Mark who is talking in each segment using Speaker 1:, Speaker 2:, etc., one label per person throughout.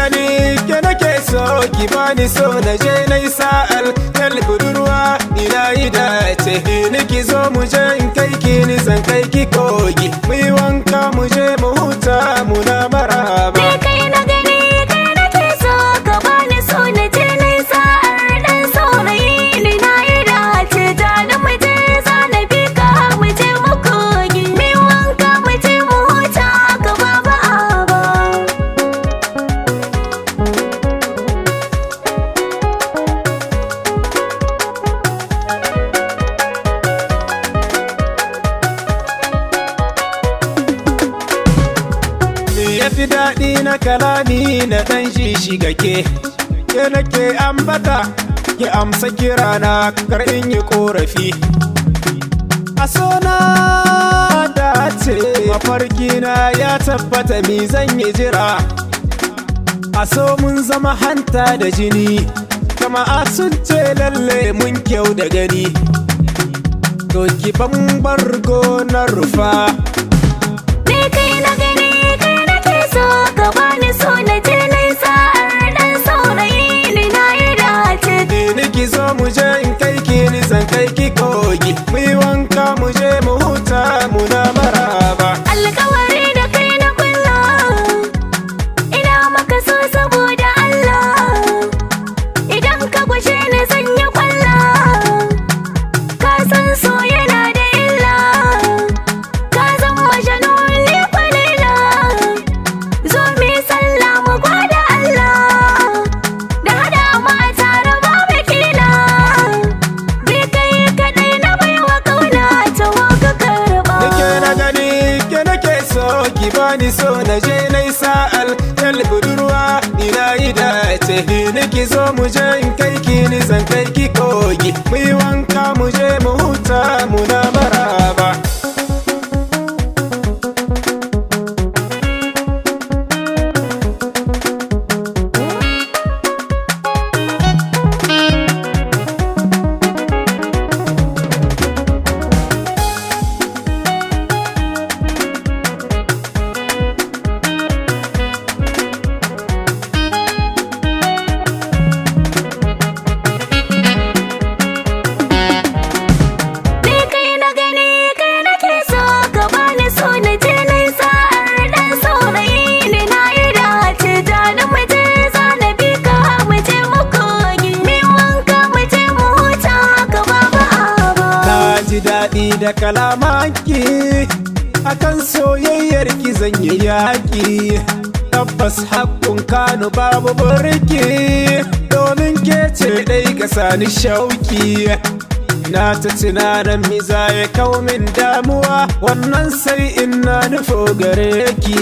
Speaker 1: gani, ke nake so, ki bani so na je na yi sa'al yal budurwa, ni na yi dace. Ni ki zo mu je in kai ki, ni zan kai ki kogi, mu yi wanka, mu je mu huta, muna maraba.
Speaker 2: Ni kai na gani, kai nake so, ka bani so na je na yi sa'ar dan saurayi, ni na yi dace. Ja ni mu je, za na bi ka, mu je mu kogi, mu yi wanka, mu je mu huta, ka baba aba.
Speaker 1: Me ya fi daɗi na kalami na ɗan shi shiga ke nake ambata, ki amsa kirana, kar in yi ƙorafi. A sona dace, mafarkina ya tabbata, mi zan yi jira? A so mun zama hanta da jini, jama'a sun ce lalle mun kyau da gani. To ki bargo na rufa.
Speaker 2: Ni kai na gani, kai nake so, ka bani so na je na yi sa'ar dan saurayi, ni na yi dace.
Speaker 1: Ni ki zo mu je in kai ki, ni zan kai ki kogi, mu yi wanka, mu je mu huta, muna maraba.
Speaker 2: Alkawari da kai na kulla, ina maka so saboda Allah. Idan ka gushe ni zan yi kwalla, ka san so yana da illa. Ka zan majanun ni kwalila, zo mu yi sallah mu gwada Allah, da hada mu a tare babu kila. Ni kai kaɗai na baiwa kauna, taho ka karɓa.
Speaker 1: Ni ke na gani, ke nake so, ki bani so na je na yi sa'al yal budurwa, ni na yi dace. Ni ki zo mu je in kai ki, ni zan kai ki kogi, mu yi wanka, mu je mu huta, muna maraba.
Speaker 2: Ni kai na gani, kai nake so, ka bani so na je na yi sa'ar dan saurayi, ni na yi dace. Ja ni mu je, za na bi ka, mu je mu kogi, mu yi wanka, mu je mu huta, ka baba aba.
Speaker 1: Na ji daɗi da kalamanki, akan soyayyar ki zan yi yaƙi. Tabbas hakkun Kano babu burki, domin ke ce ɗai ka sani shauki. Na ta tunanin miza ya kawo min damuwa, wannan sai in na nufo gare ki.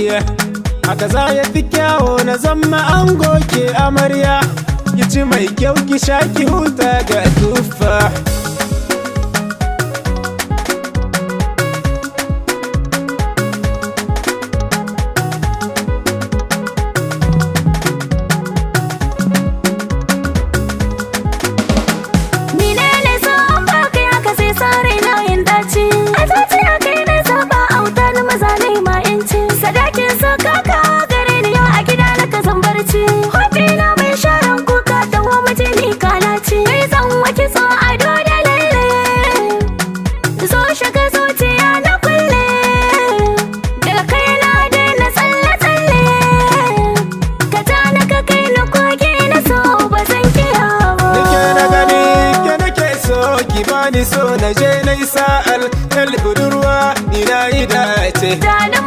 Speaker 1: Haka za ya fi kyawo na zama ango ke amarya, ki ci mai kyau, ki sha, ki huta ga tufa.
Speaker 2: Ni ne ne so an ba kai haka sai sare na yin daci. A zuciya kai na zaba, auta na maza ne ma yanci. Sadakin so kaka gare ni, yau a gida na ka zan barci. Hobi na mai sharan kuka, taho maje ni kalaci. Kai zan waki so ado da lalle. Zo shiga zuciya na kulle. Daga kai na daina tsalle tsalle. Ka ja na ka kai na kogi na so, ba zan kiya ba.
Speaker 1: Ni ke na gani, ke nake so, ki bani so na je na yi sa'al yal budurwa, ni na yi dace.
Speaker 2: Ja ni